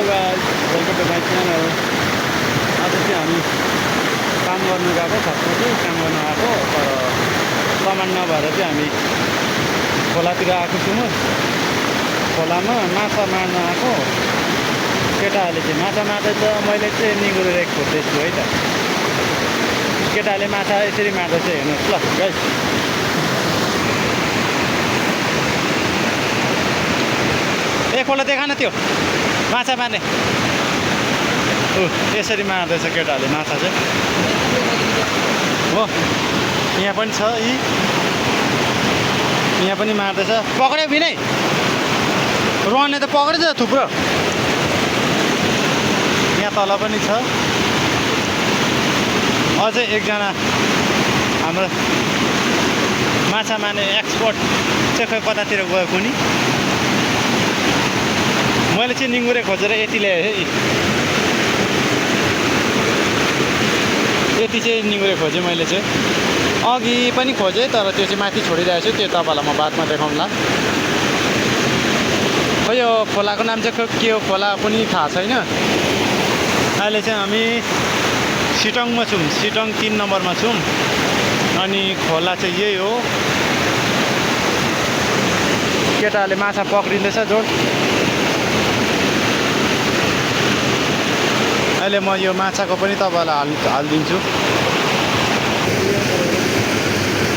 Guys, welcome to my channel. आज चाहिँ हामी काम गर्नु गएको, छतमा काम गर्न आएको, तर सामान नभएर चाहिँ हामी खोलातिर आएको छौँ। खोलामा माछा मार्न आएको। केटाहरूले चाहिँ माछा मार्दै छ, मैले चाहिँ निगुरो रेक खोज्दैछु है त। केटाहरूले माछा यसरी मार्दैछ, हेर्नुहोस् ल गाइस। एकपल्ट देखा न त्यो माछा मार्ने। यसरी मार्दैछ केटाहरूले माछा चाहिँ हो। यहाँ पनि छ, यहाँ पनि मार्दैछ। पक्रियो बिनै रोहनले त पक्रेछ थुप्रो। यहाँ तल पनि छ। अझै एकजना हाम्रो माछा मार्ने एक्सपर्ट चाहिँ खै कतातिर गयो कुनी। मैले चाहिँ निङ्गुरे खोजेर यति ल्याएँ है। यति चाहिँ निङ्गुरे खोजेँ मैले चाहिँ। अघि पनि खोजेँ तर त्यो चाहिँ माथि छोडिरहेको छु, त्यो तपाईँलाई म बादमा देखाउँला। खै यो खोलाको नाम चाहिँ के हो खोला पनि थाहा छैन। अहिले चाहिँ हामी सिटङमा छौँ, सिटङ 3 नम्बरमा छौँ। अनि खोला चाहिँ यही हो। केटाहरूले माछा पक्रिँदैछ जोड। अहिले म यो माछाको पनि तपाईँलाई हालिदिन्छु।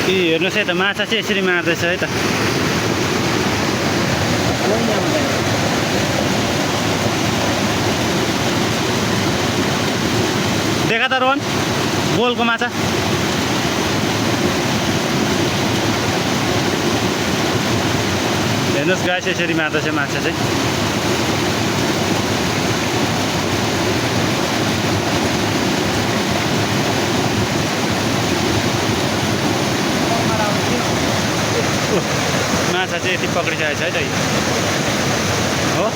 हेर्नुहोस् है त, माछा चाहिँ यसरी मार्दैछ है त। देखा त रोहन गोलको माछा। हेर्नुहोस् गाइस, यसरी मार्दैछ माछा चाहिँ। माछा चाहिँ यति पक्रिसकेको छ है त हो।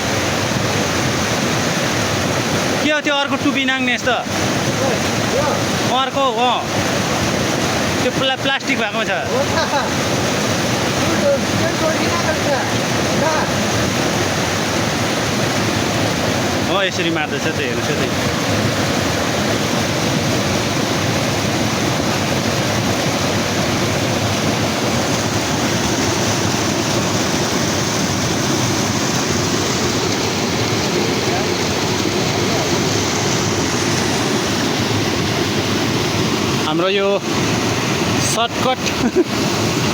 के हो त्यो अर्को टुपी नाङ्ने यस्तो अर्को हो, त्यो प्लास्टिक भएको छ। हो यसरी मार्दैछ चाहिँ, हेर्नुहोस् है। हाम्रो यो सर्टकट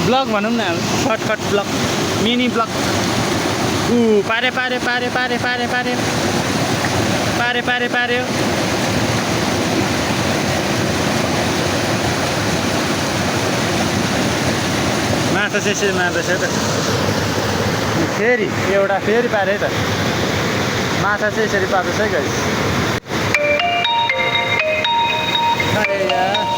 ब्लग भनौँ न, सर्टकट ब्लग, मिनी ब्लग। पारे पारे पारे पारे पारे पारे पारे पारे पार्यो। माछा चाहिँ यसरी मार्दैछ त। फेरि एउटा फेरि पारे है त। माछा चाहिँ यसरी पार्दैछ है गाइस। अरे यार